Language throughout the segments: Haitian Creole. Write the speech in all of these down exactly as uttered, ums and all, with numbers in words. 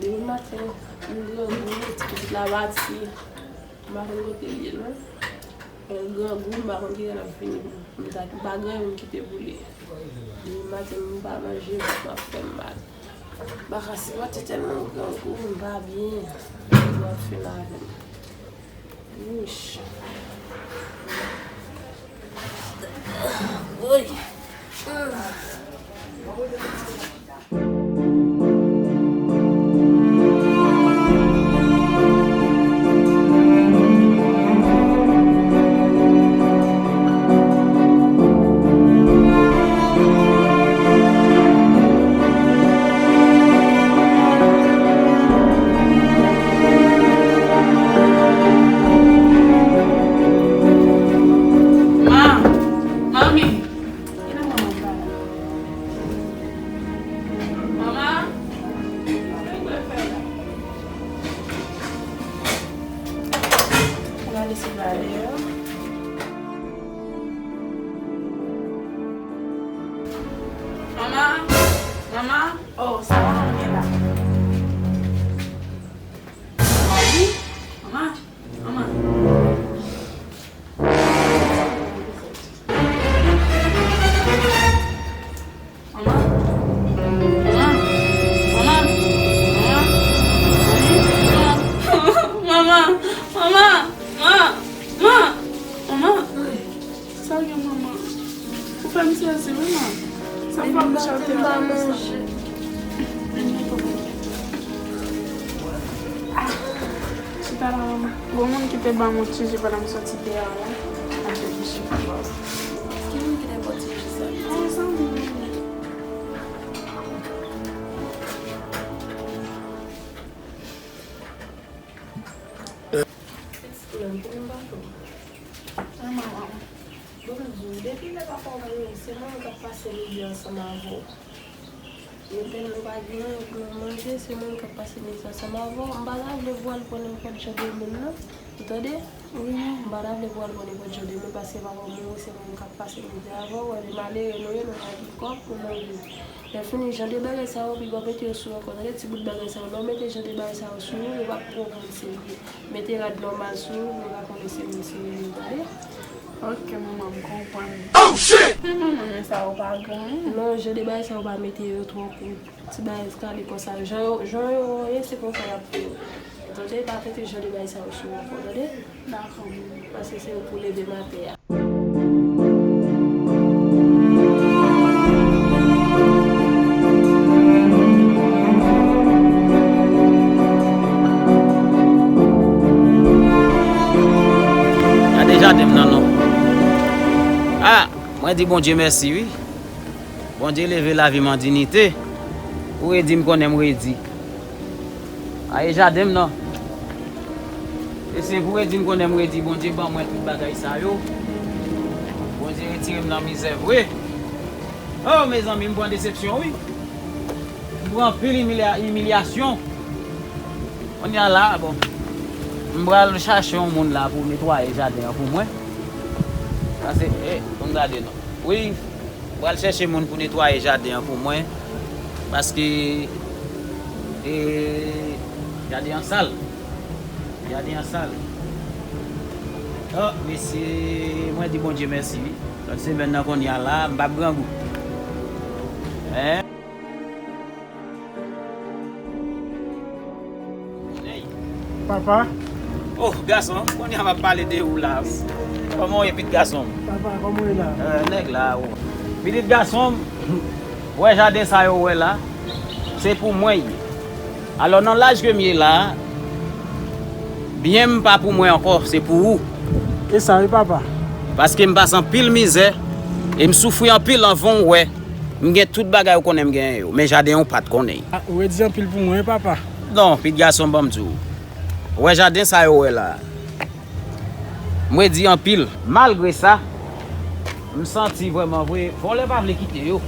Depi maten, m grangou, ti pitit la pati. M pa konn kote l ye non. Mwen grangou, m pa konn kilè l ap vini. M ta, m pa gen anyen m kite pou li. Depi maten, m pa manje, m ap fè m mal. M pa ka sipòte tèlman m grangou, m pa byen. Yo ap fè mal avè m. Wouch. Woy. Ma, manmi. Manman! Gade se bagay yo. Manman! Manman! Oh, sa manman gen la? Manman! Manman! Manman! Manman! Manman! Manman! Manman! Manman! Manman! Manman! Sa gen manman? Ou fè m sezi wi man. Sa fè m chante la konsa. Ah, chita la manman. Gon moun ki te ban m yon ti ji pandan m soti deyò a la. Mwen te kouche pou ba w. Ki moun ki te ba w ti ji sa? Ah, zanmi m. Pitit mwen, pou m pa fè w. Ah, manman. Bon, m di w, depi lè papa w pa gen, se mwen menm k ap pase midi ansanm avè w. Men tèlman w pa gen anyen pou w manje, se mwen menm k ap pase midi ansanm avè w. M pa ta vle pou w al pran nenpòt jan de moun, non. Ou tande? Wi, manman. M pa ta vle pou w al pran nenpòt jan de moun, paske papa w mouri, se mwen menm k ap pase midi avè w. Epi malere nou ye, nou pa gen kòb pou nou viv. Lè fini, jan de bagay sa yo, piga w mete yo sou ou ankò. Tande ti bout bagay sa yo. Lè w mete jan de bagay sa yo sou ou, yo p ap konprann se vre. Mete rad nòmal sou ou, yo pa konnen se moun serye yo, tande? Ok, manman, m konprann. Oh, shit! Men manman, men sa yo pa gen anyen. Non, jan de bagay sa yo pa mete yo twò kou. Ti bagay eskale konsa. Jan yo, jan yo ye, se konsa y ap fè yo. Tande, pa mete jan de bagay sa yo sou ou ankò, tande? Dakò, manman. Paske se ou pou leve maten an. Gade jaden m nan non. Ah, mwen di Bondye mèsi wi. Bondye leve lavi m an diyite. Ou redi, m konnen m redi. A e jaden m nan. E se pou redi m konnen m redi, Bondye ban mwen tout bagay sa yo. Bondye Retire m nan mizè vre. Oh, mezanmi, m pran desepsyon, wi. M pran anpil imilya-, imilyasyon. Kounye a la, bon. M pral chache yon moun la pou netwaye jaden an pou mwen. Paske, eh, pou m gade non. Wi, m pral chèche moun pou netwaye jaden an pou mwen. Paske, eh, jaden an sal. Jaden an sal. Oh, mesye, mwen di Bondye mèsi, wi. Lòt semèn nan kounye a la, m p ap grangou. Hein? Papa. Oh, gason, kounye a m ap pale de ou la, wi. Kòman w ye, pitit gason m? Papa, kòman w ye la? Eh, nèg la, ou. Pitit gason m, ou wè jaden sa yo ou wè la, se pou mwen l ye. Alò, nan laj ke m ye la, byen m pa pou mwen ankò, se pou ou. E sa wi, papa. Paske m pase anpil mizè, e m soufri anpil anvan w wè. M gen tout bagay ou konnen m genyen yo, men jaden an ou pa t konnen. Ah, ou redi anpil pou mwen, papa. Non, pitit gason, ban m di w. Ou wè jaden sa yo ou wè la. M redi anpil. Malgre sa, m santi vrèman vre, vòlè pa vle kite yo.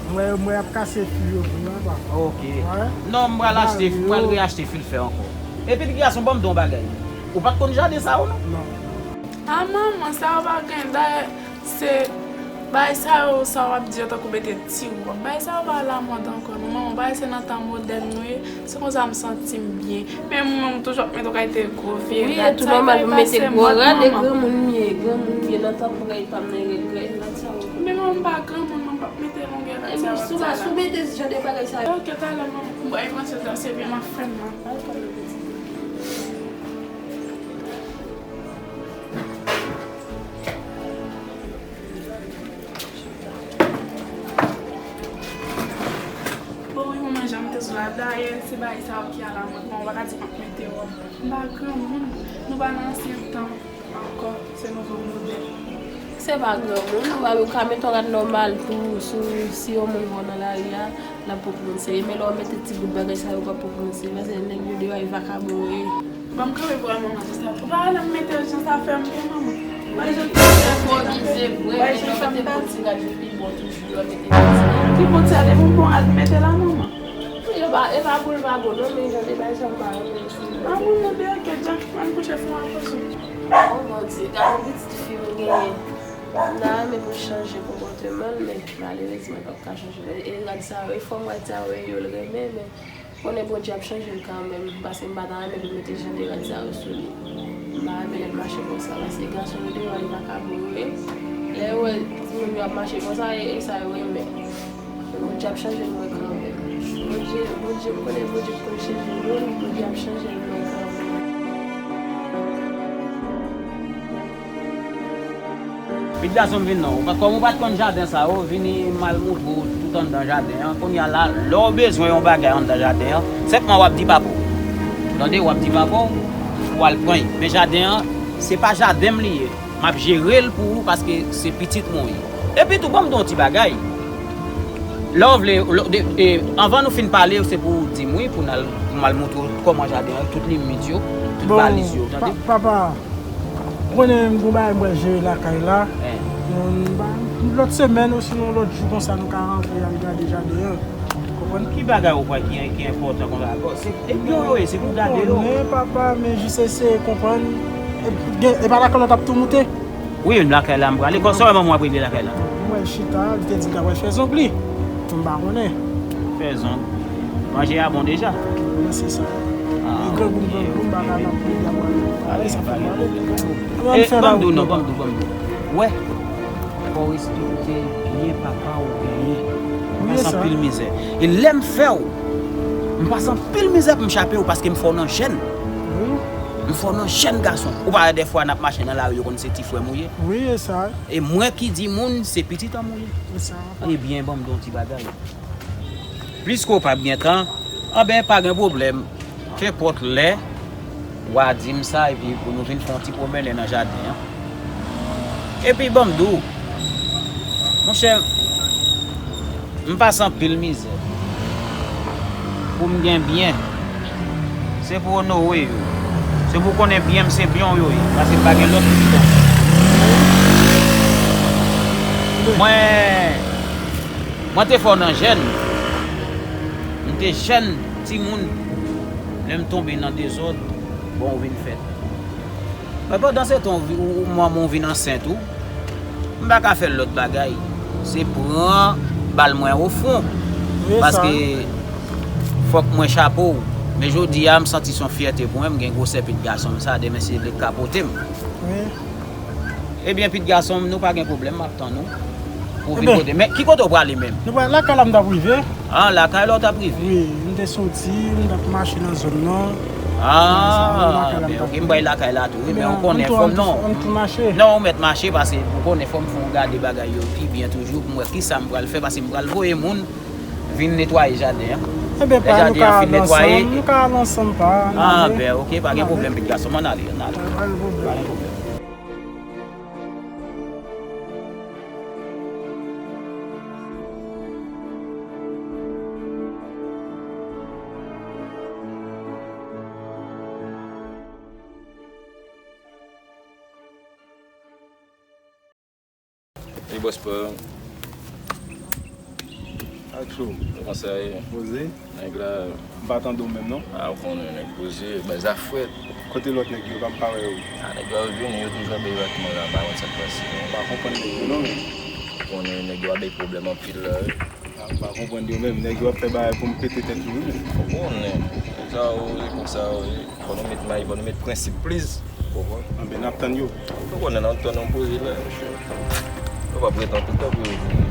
Mwen, mwen ap kase fil yo pou mwen, papa. Ok. Wè. Non, m pral achte, m pral reachte fil fè ankò. Epi, pitit gason, ban m di w yon bagay. Ou pa t konn jaden sa yo, non? Non. A manman, sa yo pa gen. Dayè, se bagay sa yo, sa w ap di yo tankou mete ti wòb. Bagay sa yo pa alamòd ankò, non, manman. Bagay se nan tan modèn nou ye. Se konsa m santi m byen. Men mwen menm, m toujou ap mete yon kalite gwo vye rad. Wi, e tou nòmal pou mete gwo rad, e granmoun m ye, granmoun m ye, nan tan m rèy pa m nan rèy, rèy rad sa yo. Men mwen m pa granmoun, mwen p ap mete longè rad sa yo. Epi, si w mete jan de bagay sa yo. Ok, talè, manman. Bon, e pran se ta, se byen m ap fè m nan. Bon, wi, manman, jan m te di w la, dayè, se bagay sa yo ki alamòd. Bon, ou pa ka di m ap mete wòb. M pa granmoun, nou pa nan ansyen tan ankò, se nouvo modèl. Se pa granmoun, ou pa, ou ka mete yon rad nòmal tou, sou, si yon moun wè w nan lari a, l ap pran w pou moun serye. Men lè w mete ti bout bagay sa yo, ou p ap pran w pou moun serye. Paske nèg yo deyò, e vakabon yo ye. Ban m kanpe pou wè manman konsa. Ou pa wè lè m mete l jan sa fè m byen, manman? Wè jan sa fè m byen. Ou oblize vre, men lè w mete bon ti rad yo pi bon toujou, lè w mete bon ti rad. Ki bon ti rad? Epi m pran rad m mete la, manman? Wi, e pa, e pa pou l pa bon, non, men jan de bagay sa m pa renmen. A, manman, deyòkèt, Jack, ann kouche fè yon avanse. O Bondye, gade yon pitit fi m genyen. M ta renmen pou l chanje konpòteman l, men malerezman, l p ap ka chanje. E rad sa yo, e fòm rad sa yo, e yo l renmen, men konnen Bondye ap chanje l kanmenm, paske m pa ta renmen pou l mete jan de rad sa yo sou li. M pa renmen lè l mache konsa, paske gason yo deyò, e vakabon yo ye. Lè yo wè timoun yo ap mache konsa, e, e sa yo renmen. Bondye ap chanje l mwen kanmenm. Bondye, Bondye, m konnen Bondye k konn chanje moun, Bondye ap chanje l mwen kanmenm. Pitit gason m, vin non. Ou pa, kòm ou pa t konn jaden sa yo, vini m al moutre w tout anndan jaden an. Kounye a la, lè w bezwen yon bagay anndan jaden an, senpman w ap di papa w. Tande, w ap di papa w pou w al pran l. Men jaden an, se pa jaden m li ye. M ap jere l pou ou paske se pitit mwen w ye. Epi tou, ban m di w yon ti bagay. Lè w vle, lè, de, e, anvan nou fin pale, se pou w di m wi, pou n al, pou m al montre w kòman jaden an, tout limit yo, tout baliz yo, tande? Bon, pa, papa, ou konnen m gon bagay m pral jere lakay la. Yon, lòt semèn osinon lòt jou konsa nou ka rantre al gade jaden an. Konprann? Ki bagay ou kwè ki, ki enpòtan konsa? Bon, se, e byen yo ye, se pou w gade yo. Ou konnen, papa, men jis eseye konprann. E, gen, e pa lakay la w t ap tou moute? Wi, lakay la m prale. Kòman w wè m ap regle lakay la? M wè l chita, li te di l t ap al fè zong li. M pa konnen. Fè zong. Manje a bon deja? Mwen se sa. Ah, e grangou m, grangou m, bagay m ap priye, m ap ale, sa fè m ale. E, ban m di w non, ban m di w, ban m di w. Wè, fò w respekte byen papa w genyen. M pase anpil mizè. E lè m fè w, m pase anpil mizè pou m chape w paske m fè w nan jèn. M fè w nan jèn gason. Ou pa wè dèfwa n ap mache nan lari, yo konn se ti frè m ou ye. Wi, e sa. E mwen ki di moun se pitit an m ou ye. E sa. Ebyen, ban m di w yon ti bagay. Pliske w p ap gen tan, anben pa gen pwoblèm. Kenpòt lè, w a di m sa epi pou nou vin fè yon ti pwomène nan jaden an. Epi ban m di w, monchè, m pase anpil mizè pou m gen byen. Se pou w onore yo. Se pou w konnen byen m se byen w yo ye, paske m pa gen lòt pitit ankò. Mwen, mwen te fò nan jèn. M te jèn timoun. Lè m tonbe nan dezòd, bon, ou vin fèt. Men pandan se tan, ou, ou, manman w vin ansent ou, m pa ka fè lòt bagay. Se pran bal mwen o fwon. Paske fòk mwen chapo w. Men jodi a, m santi se yon fyète pou mwen, m gen gwosè pit gason m sa, demen si Dye vle k ka pote m. Ebyen, pit gason m, nou pa gen pwoblèm, m ap tann ou. Pou vin kote. Men ki kote w prale menm? Nou pral lakay la m t ap rive. Ah, lakay la w t ap rive? Wi, m te soti, m t ap mache nan zòn nan. Ah, ben, ok, m pral lakay la tou, wi, men ou konnen fò m non. Non, ou mèt mache, paske ou konnen fò m fè yon gade bagay yo pi byen toujou, pou m wè kisa m pral fè, paske m pral voye moun vin netwaye jaden an. Lè jaden an fin netwaye. Nou ka al ansanm, pa. Ah, ben, ok, pa gen pwoblèm, pit gason m, ann ale, ann ale. Pa gen pwoblèm. Li bòs pa. Ak chou. Kòman sa ye? Poze. Nèg la. M pa tande w menm non. A, ou konnen nèg poze, baz la frèt. Kote lòt nèg yo, pa m pa wè yo? A, nèg yo ap vini, yo toujou ap bay batman la, m pa konn sa k pase. M pa konprann nèg yo non, men. Ou konnen nèg yo ap bay pwoblèm anpil la, wi. A, m pa konprann yo menm, nèg yo ap fè bagay pou m pete tèt yo, wi, men. Ou konnen, nèg sa yo, se konsa yo ye. Fò nou met may, fò nou met prensip, please. Ou konprann? Anben, n ap tann yo. Ou konnen n ap tann yon poze la, monchè. Yo p ap ret anpil tan pou yo vini.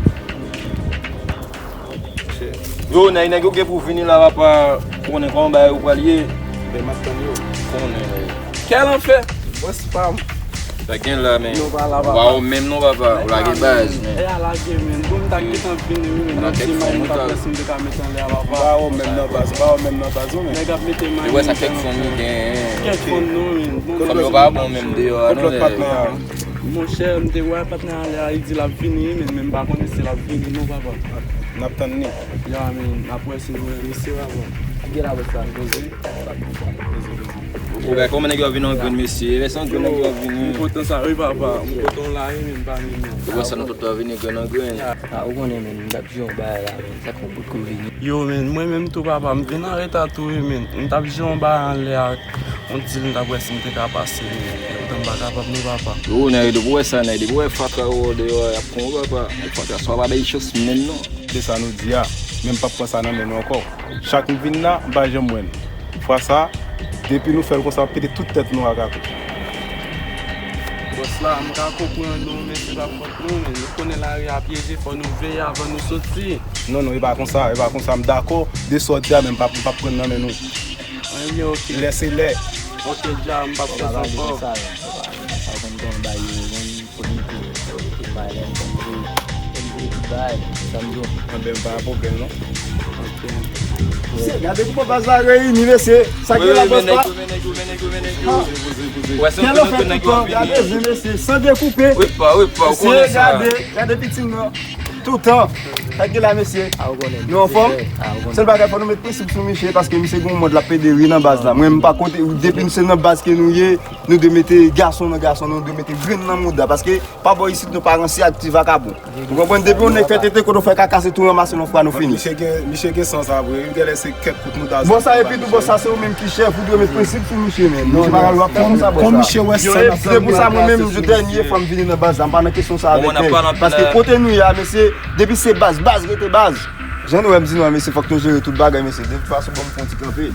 Yo, nèg, nèg yo gen pou vini la, papa. Ou konnen kòman bagay yo pral ye. Anben, m ap tann yo. Konnen, nèg. Kèl anfè? Bòs pa m. Sa gen la, men. Non, pa la, papa. Ou pa ou menm non, papa. Ou lage baz, men. E a lage, men. Bon, m ta gentan vini, wi, men. Nan ti may, m ta prese, m te ka met anlè a, papa. Ou pa ou menm nan baz, ou pa ou menm nan baz, non, men. Nèg ap mete may. Ou wè sa kèk fanm li gen. Kèk fanm, non, men. Fanm yo pa bon menm deyò a, non, lè. Monchè, m te wè patnè a lè a, li di l ap vini, men, men m pa konnen si l ap vini, non, papa. N ap tann li. Ya, men, n ap wè si nou wè misye, papa. Gen la, bòs la, poze. Ou wè kòman nèg yo ap vin an grenn, mesye? Lè se an grenn nèg yo ap vini. M kontan sa, wi, papa. M kontan w la, wi, men m pa vini non. Ou wè sa nou tout ap vini grenn an grenn. A, ou konnen, men, m t ap jwe yon bagay la, men, sa k fè yon bout kou vini. Yo, men, mwen menm tou, papa, m vin an reta tou, wi, men. M t ap jwe yon bagay anlè a, yon dil, m t ap wè si m te ka pase, men. Poutan m pa kapab non, papa. Yo, nèg, depi w wè sa, nèg, depi w wè fatra yo deyò, y ap pran w, papa. Fatra sa w pa bay chans menm non. Se sa nou di a, men m p ap pran sa nan men nou ankò. Chak m vin la, m pa janm wè n. Fwa sa, depi nou fè l konsa, m ap pete tout tèt nou a kakou. Bòs la, m ka konprann nou, men se pa fòt nou, men nou konnen lari a pyeje, fò nou veye avan nou soti. Non, non, e pa konsa, e pa konsa, m dakò de sa w di a, men m p ap, m p ap pran nan men nou. Ebyen, ok. Lè se lè. Ok, dja, m p ap fè sa ankò. Sa konn konn bay yo, konn Pou li tou, pou li tou bay lè m kontre, pou li tou bay, sa m di w. Anben, pa pwoblèm non. Mesye, gade kouman baz la reyini, mesye. Sa gen la bòs pa. Kèl anfè toutan, gade je, mesye, san dekoupe. Mesye, gade, gade pitit mwen. Toutan. Sa gen la, mesye. Nou anfòm? Sèl bagay, fò nou met prensip sou misye, paske misye gen yon mòd l ap pede ri nan baz la. Mwen, m pa kote, depi se nan baz ke nou ye, nou dwe mete gason nan gason, nou dwe mete grenn nan mouda, paske pa bò isit nou pa ranse ak ti vakabon. Ou konprann? Depi yon nèg fè tete, kote w fè kaka, se tou ranmase l yon fwa nou fini. Misye gen, misye gen san sa vre, wi, genlè se kèk kout mouda. Bon, sa, epi tou, bon, sa, se ou menm ki chèf, ou dwe met prensip sou misye, men. Misye pa ka ap fè konsa, bon, sa. Yo, se pou sa, mwen menm, dènye fwa m vini nan baz la, m pa nan kesyon sa avèk nèg. Paske kote nou ye a, mesye, depi se baz, baz rete baz. Jan nou wè m di nou an, mesye, fòk nou jere tout bagay, mesye. De tout fason, bon, m fè yon ti kanpe.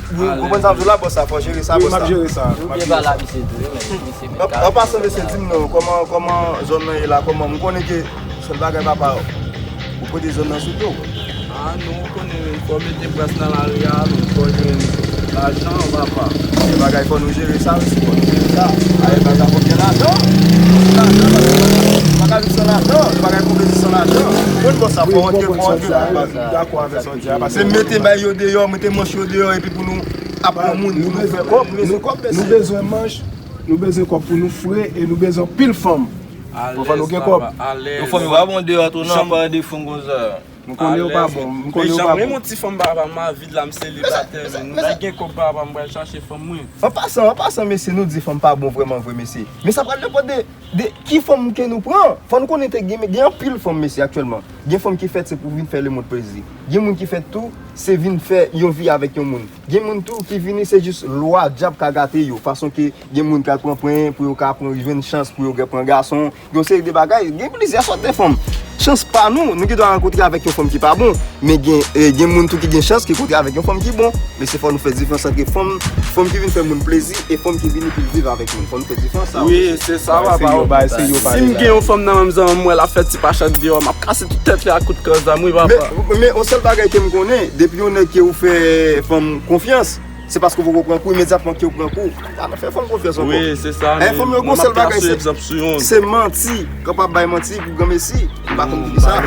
Ou konprann sa m di w la, bòs, sa fò jere sa, bòs, sa. Wi, m ap jere sa. Ou byen pale a misye tou, wi, men misye mèt ka. An pasan, mesye, di m non, kòman, kòman zòn nan ye la, kòman, m konnen ke sèl bagay, papa, ou pote zòn nan sou do w. A non, ou konnen, men, fò mete bras nan lari a, men, fò jwenn lajan, papa. Se bagay, fò nou jere sa, wi, fò nou jere sa. Ayè, baz la fò gen lajan. Lajan, baz la, nou pa ka viv san lajan, nou pa ka viv san lajan. Ou konn bòs sa, fò antre, fò antre nan baz la. M dakò avèk sa w di a, paske se mete bay yo deyò, mete manch yo deyò, epi pou nou ap pran moun, pou nou fè kòb, nou bezwen manch, nou bezwen kòb pou nou fre, e nou bezwen anpil fanm. Pou fè nou gen kòb. Yo fanm yo pa bon deyò tou non, pa de fanm konsa. M konnen yo pa bon, m konnen yo pa bon. Mwen, yon ti fanm papa m a vid la, m selibatè, men m pa gen kòb papa, m pral chache fanm mwen. An pasan, an pasan, mesye, nou di fanm pa bon vrèman vre, mesye. Men sa pral depann de De ki fanm ke nou pran? Fò nou konnen te gen, gen anpil fanm, mesye, aktyèlman. Gen fanm ki fèt se pou vin fè lemonn plezi. Gen moun ki fèt tou, se vin fè yon vi avèk yon moun. Gen moun tou ki vini, se jis lwa dyab ka gate yo. Fason ke gen moun ka pran pwen pou yo ka pran, jwenn chans pou yo gen pran gason. Yon seri de bagay. Gen plizyè sòt de fanm. Chans pa nou, nou gen dwa rankontre avèk yon fanm ki pa bon. Men gen, eh, gen moun tou ki gen chans ki kontre avèk yon fanm ki bon. Men se fò nou fè diferans ant fanm, fanm ki vin fè moun plezi e fanm ki vini pou viv avèk moun. Fò nou fè diferans sa. Wi, se sa, papa. Si m gen yon fanm nan menm zan, m wè l ap fè ti pachat deyò, m ap kase tout tèt li ak kout kan zam, wi, papa. Men, men yon sèl bagay ke m konnen, depi yon nèg ke ou fè fanm konfyans, se paske w poko pran kou, imedyatman ke w pran kou. Pa nan fè fanm konfyans ankò. Wi, se sa. Fanm yo gon sèl bagay, se, se manti. Kanpe ap bay manti pou granmesi. M pa konn pou ki sa.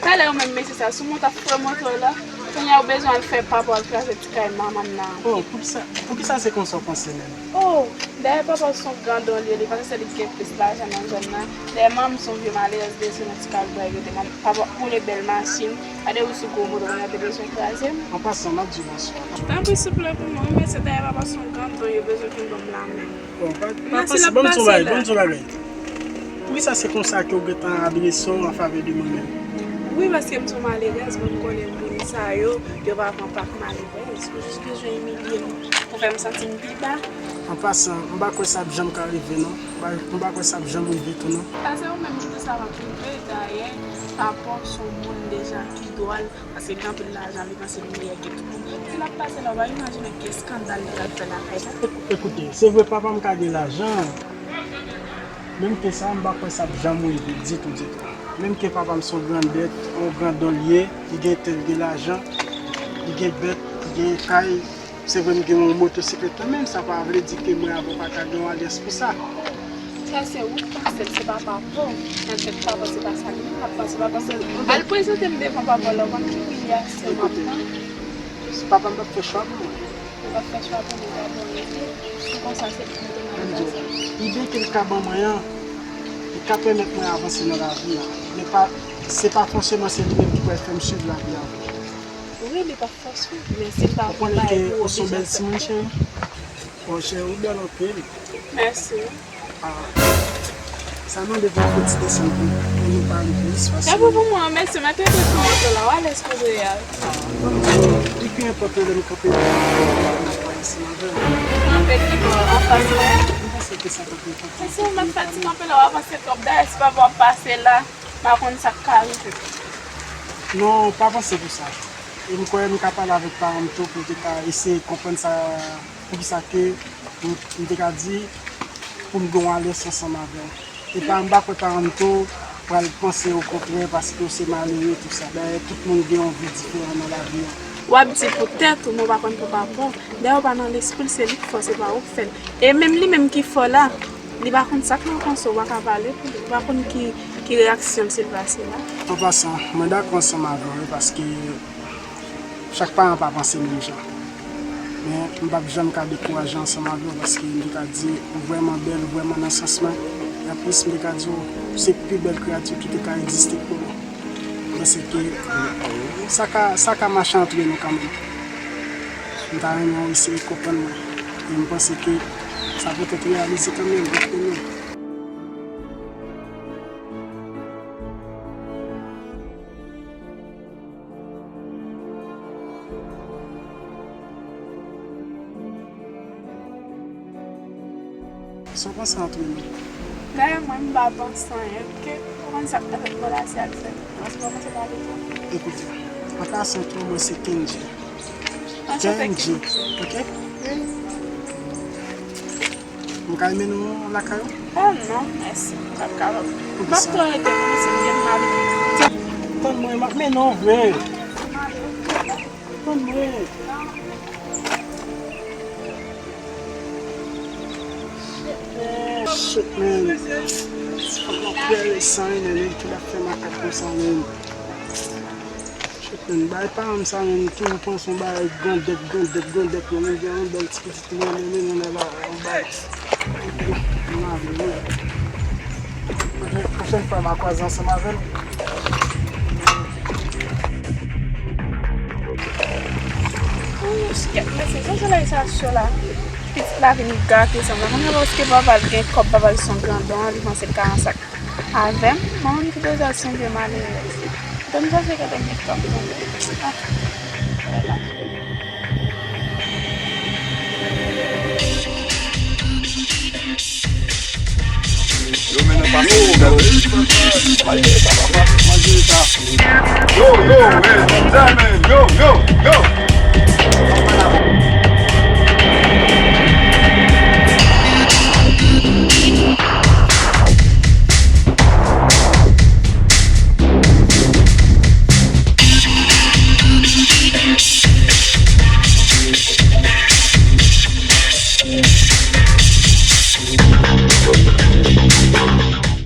Talè ou menm mesye sa, sou mwen t ap fè moto la, kounye a ou bezwen al fè papa w al kraze ti kay manman m nan. Oh, poukisa, poukisa se konsa w panse menm? Oh, dayè papa w se yon grandon li ye, li panse se li ki gen plis lajan nan zòn nan. Dayè manman m se yon vye malerèz, li se yon ti kalbway rete. Manman, papa woule bèl machin, gade ou sou gwo moto, kounye a te bezwen kraze m. An pasan, m ap di w bonswa. Tanpri souple pou mwen, wi, mesye, dayè papa se yon grandon, yo bezwen vin ban m lamen. Bon, pa, pa panse, ban m di w yon bagay, ban m di w yon bagay. Poukisa se konsa ke w gentan adrese w an favè de mwen menm? Wi, paske m se yon malerèz, mwen m konnen moun sa yo, yo pa pran pa k malerèz. Yo jis bezwen imilye m pou fè m santi m pi ba. An pasan, m pa kwè sa ap janm ka rive non. M pa, m pa kwè sa ap janm rive tou non. Sa se ou menm ki di sa p ap rive, dayè, papa w se yon moun deja ki dwòl. Paske gen anpil lajan, li panse li meyè ke tout moun. Si l ap pase la, w pa imajine ki eskandal li pral fè lakay la. Ekoute, se vre papa m ka gen lajan, menm ke sa, m pa kwè sa ap janm rive ditou, ditou. Menm ke papa m se yon grandèt, yon grandon li ye, li gen tè, li gen lajan, li gen bèt, li gen kay. Se vre m gen yon motosiklèt tou, men sa pa vle di ke mwen avè w pa ka gen yon alyans pou sa. Sa se ou k panse l, se pa papa w. Nan tèt papa w, se pa sa li menm l ap panse. Papa w se, al prezante m devan papa w la, w konn ki imilyasyon m ap pran. Papa m p ap fè chwa pou mwen. Li p ap fè chwa pou mwen, pa bon, li di, si konsa, se pou mwen te nan plas la. Ide ke l ka ban mwen an, li ka pèmèt mwen avanse nan lavi a. Men pa, se pa fòseman se li menm ki pral fè m swiv lavi a vre. Wi, li p ap fè w swiv, men si l pa vin bay pou ou bezwen fè. Bon, cheri, ou bèl anpil. Mèsi. Ah, sa mande pou yon ti desann pou, pou nou pale plis fasilman. Tanpri pou mwen, mèsi, mèt rete sou moto la, w alèz kote w ye a. Ah, ban m di w, li pi enpòtan lè m kanpe la, lè m ap pale ansanm avè w. Kanpe ki bò? Anfas mwen? M panse ke sa t ap enpòtan. Mèsi, ou mèt fatig kanpe la, w avanse twòp. Dayè, si papa w ap pase la, m pa konn sa k ka rive. Non, pa panse pou sa. E m kwè m ka pale avèk paran m tou pou l te ka eseye konprann sa, poukisa ke m, m te ka di pou m gen yon alyans ansanm avè w. E pa, m pa kwè paran m tou pral panse okontrè paske w se malere, tou sa. Dayè, tout moun gen yon vi diferan nan lavi an. W ap di pou tèt ou, men w pa konn pou papa w. Dayè, w pa nan lespri l, se li k fò, se pa ou k fè l. E menm li menm ki fò la, li pa konn sa k nan panse w, w pa ka pale pou li. W pa konn ki, ki reyaksyon l si l pase la. An pasan, mwen dakò ansanm avè w, wi, paske chak paran pa panse menm jan. Men m p ap janm ka dekouraje ansanm avè w, paske m te ka di ou vrèman bèl, ou vrèman nan sans mwen. E anplis, m te ka di w, se pi bèl kreyati ki te ka egziste pou mwen. M panse ke sa ka, sa ka mache antre nou kanmenm. M ta renmen w eseye konprann mwen. E m panse ke sa poutèt reyalize kanmenm, antre nou. Sa w panse ant nou menm? Dayè, mwen, m pa panse anyen, oke? Ou konn sa k ta fèt bò la, se al fèt. Paske w kòmanse pale twòp. Ekoute, an pasan, tou, mwen se Kendji. Anchante, Kendji, Kendji. Oke? Wi. M ka mennen w lakay ou? Oh non, mèsi. M p ap kapab. M p ap twò rete, mwen, se byen mal. Tann mwen, m ap mennen w vre. Tann mwen. Shit, man. Fòk mwen kwè resan, man, ki la fè makak konsa, man. Shit, man. Bay paran m sa, man, toujou panse yon bagay grandèt, grandèt, grandèt, man. Mwen gen yon bèl ti pitit mwen, men, men, men, la, yon bagay. Mwen ale, mwen. Pwochèn fwa, m a kwaze ansanm avè l. Ooh, kèt, mesye, jan solèy sa cho la. Pitit la vin gate sa. Mwen konnen paske papa l gen kòb, papa l se yon grandon, li panse l ka ransak avè m. Manman m ki bezwen sonje malerèz. Donn sa se gade gen kòb tande. Ah. Yo, men nan pase yo, gade. Manje sa, papa, manje sa. Yo, yo, men, men, men, yo, yo, yo.